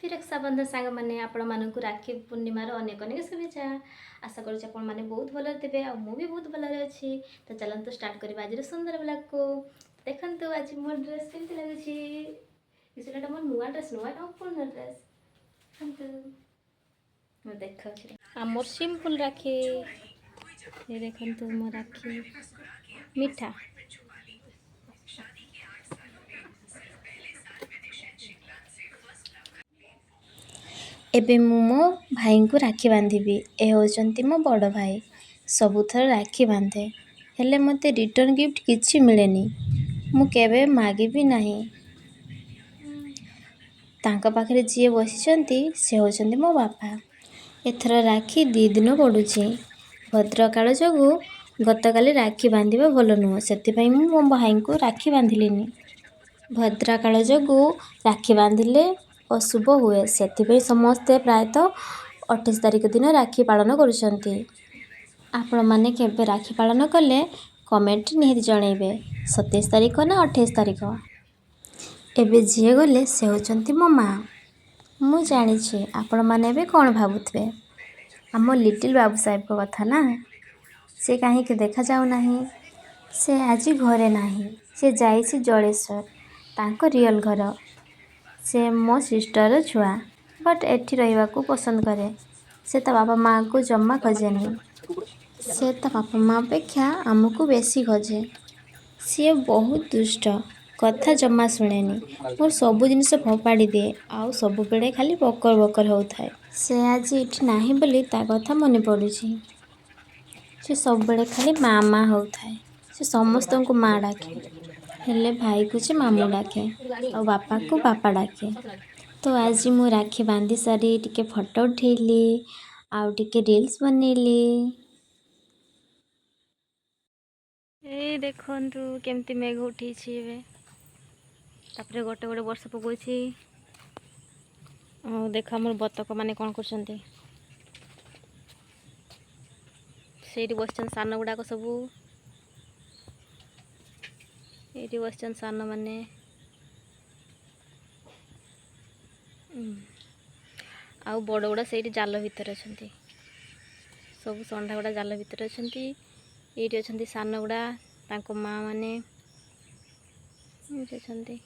Happy Rakshabandhan ସାଙ୍ଗମାନେ। ଆପଣମାନଙ୍କୁ ରାକ୍ଷୀ ପୂର୍ଣ୍ଣିମାର ଅନେକ ଅନେକ ଶୁଭେଚ୍ଛା। ଆଶା କରୁଛି ଆପଣମାନେ ବହୁତ ଭଲରେ ଥିବେ ଆଉ ମୁଁ ବି ବହୁତ ଭଲରେ ଅଛି। ତ ଚାଲନ୍ତୁ ଷ୍ଟାର୍ଟ କରିବା ଆଜିର ସୁନ୍ଦର ବ୍ଲଗ୍କୁ। ଦେଖନ୍ତୁ, ଆଜି ମୋ ଡ୍ରେସ୍ କେମିତି ଲାଗୁଛି? ସେଇଟା ମୋ ନୂଆ ଡ୍ରେସ୍ ନୁହଁ, ଏଇଟା ମୋ ପୁରୁଣା ଡ୍ରେସ୍। ଦେଖନ୍ତୁ, ମୁଁ ଦେଖାଉଛି। ଆଉ ମୋର ସିମ୍ପଲ୍ ରାକ୍ଷୀ ଏ। ଦେଖନ୍ତୁ ମୋ ରାକ୍ଷୀ ମିଠା। ଏବେ ମୁଁ ମୋ ଭାଇଙ୍କୁ ରାକ୍ଷୀ ବାନ୍ଧିବି। ଏ ହେଉଛନ୍ତି ମୋ ବଡ଼ ଭାଇ। ସବୁଥର ରାକ୍ଷୀ ବାନ୍ଧେ, ହେଲେ ମୋତେ ରିଟର୍ଣ୍ଣ ଗିଫ୍ଟ କିଛି ମିଳେନି। ମୁଁ କେବେ ମାଗିବି ନାହିଁ। ତାଙ୍କ ପାଖରେ ଯିଏ ବସିଛନ୍ତି, ସେ ହେଉଛନ୍ତି ମୋ ବାପା। ଏଥର ରାକ୍ଷୀ 2 ଦିନ ପଡ଼ୁଛି। ଭଦ୍ରକାଳ ଯୋଗୁଁ ଗତକାଲି ରାକ୍ଷୀ ବାନ୍ଧିବା ଭଲ ନୁହଁ, ସେଥିପାଇଁ ମୁଁ ମୋ ଭାଇଙ୍କୁ ରାକ୍ଷୀ ବାନ୍ଧିଲିନି। ଭଦ୍ରାକାଳ ଯୋଗୁଁ ରାକ୍ଷୀ ବାନ୍ଧିଲେ ଅଶୁଭ ହୁଏ, ସେଥିପାଇଁ ସମସ୍ତେ ପ୍ରାୟତଃ 28 ତାରିଖ ଦିନ ରାକ୍ଷୀ ପାଳନ କରୁଛନ୍ତି। ଆପଣମାନେ କେବେ ରାକ୍ଷୀ ପାଳନ କଲେ, କମେଣ୍ଟ ନିହାତି ଜଣାଇବେ, 27 ତାରିଖ ନା 28 ତାରିଖ। ଏବେ ଯିଏ ଗଲେ, ସେ ହେଉଛନ୍ତି ମୋ ମା'। ମୁଁ ଜାଣିଛି ଆପଣମାନେ ଏବେ କ'ଣ ଭାବୁଥିବେ। ଆମ ଲିଟିଲ୍ ବାବୁ ସାହେବଙ୍କ କଥା ନା? ସେ କାହିଁକି ଦେଖାଯାଉନାହିଁ? ସେ ଆଜି ଘରେ ନାହିଁ। ସେ ଯାଇଛି ଜଳେଶ୍ୱର, ତାଙ୍କ ରିଅଲ୍ ଘର। ସେ ମୋ ସିଷ୍ଟରର ଛୁଆ, ବଟ୍ ଏଠି ରହିବାକୁ ପସନ୍ଦ କରେ। ସେ ତା ବାପା ମାଆଙ୍କୁ ଜମା ଖୋଜେନି। ସେ ତା ବାପା ମା ଅପେକ୍ଷା ଆମକୁ ବେଶୀ ଖୋଜେ। ସିଏ ବହୁତ ଦୁଷ୍ଟ, କଥା ଜମା ଶୁଣେନି, ମୋର ସବୁ ଜିନିଷ ଫୋପାଡ଼ି ଦିଏ ଆଉ ସବୁବେଳେ ଖାଲି ବକର ବକର ହେଉଥାଏ। ସେ ଆଜି ଏଠି ନାହିଁ ବୋଲି ତା କଥା ମନେ ପଡ଼ୁଛି। ସେ ସବୁବେଳେ ଖାଲି ମା ମା ହେଉଥାଏ। ସେ ସମସ୍ତଙ୍କୁ ମା ଡାକେ, ହେଲେ ଭାଇକୁ ସେ ମାମୁଁ ଡାକେ ଆଉ ବାପାକୁ ବାପା ଡାକେ। ତ ଆଜି ମୁଁ ରାକ୍ଷୀ ବାନ୍ଧି ସାରି ଟିକେ ଫଟୋ ଉଠେଇଲି ଆଉ ଟିକେ ରିଲ୍ସ ବନେଇଲି। ଏଇ ଦେଖନ୍ତୁ, କେମିତି ମେଘ ଉଠେଇଛି ଏବେ। ତାପରେ ଗୋଟେ ଗୋଟେ ବର୍ଷା ପକଉଛି। ଆଉ ଦେଖ, ଆମର ବତକ ମାନେ କ'ଣ କରୁଛନ୍ତି। ସେଇଠି ବସିଛନ୍ତି ସାନ ଗୁଡ଼ାକ ସବୁ। ଏଇଠି ବସିଛନ୍ତି ସାନମାନେ। ଆଉ ବଡ଼ ଗୁଡ଼ା ସେଇଠି ଜାଲ ଭିତରେ ଅଛନ୍ତି। ସବୁ ଷଣ୍ଢା ଗୁଡ଼ା ଜାଲ ଭିତରେ ଅଛନ୍ତି। ଏଇଠି ଅଛନ୍ତି ସାନ ଗୁଡ଼ା, ତାଙ୍କ ମା ମାନେ ଏଇଠି ଅଛନ୍ତି।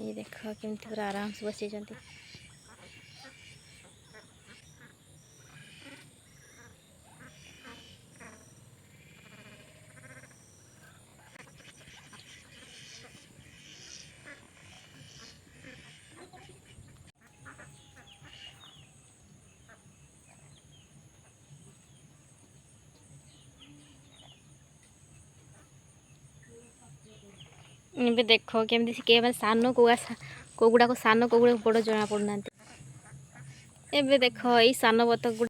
ଏଇ ଦେଖ, କେମିତି ପୁରା ଆରାମସେ ବସିଛନ୍ତି। ଏବେ ଦେଖ, କେମିତି ମାନେ ସାନ କୋଉ କୋଉ ଗୁଡ଼ାକ ସାନ, କୋଉ ଗୁଡ଼ାକ ବଡ଼ ଜଣା ପଡ଼ୁନାହାନ୍ତି। ଏବେ ଦେଖ, ଏଇ ସାନ ବତକ ଗୁଡ଼ା।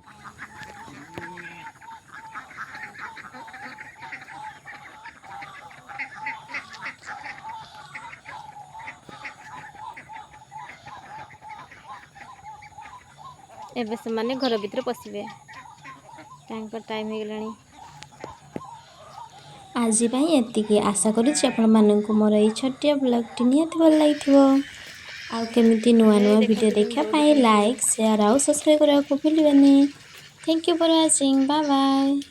ଏବେ ସେମାନେ ଘର ଭିତରେ ପଶିବେ, ତାଙ୍କ ଟାଇମ୍ ହେଇଗଲାଣି। ଆଜି ପାଇଁ ଏତିକି। ଆଶା କରୁଛି ଆପଣମାନଙ୍କୁ ମୋର ଏଇ ଛୋଟିଆ ବ୍ଲଗ୍ଟି ନିହାତି ଭଲ ଲାଗିଥିବ। ଆଉ କେମିତି ନୂଆ ଏଇ ନୂଆ ଭିଡ଼ିଓ ଦେଖନ୍ତୁ, କେମିତି ଦେଖିବା ପାଇଁ ଦୌଡୁଛନ୍ତି। ଲାଇକ୍, ସେୟାର ଆଉ ସବସ୍କ୍ରାଇବ୍ କରିବାକୁ ଭୁଲିବେନି। Thank you for watching. Bye bye.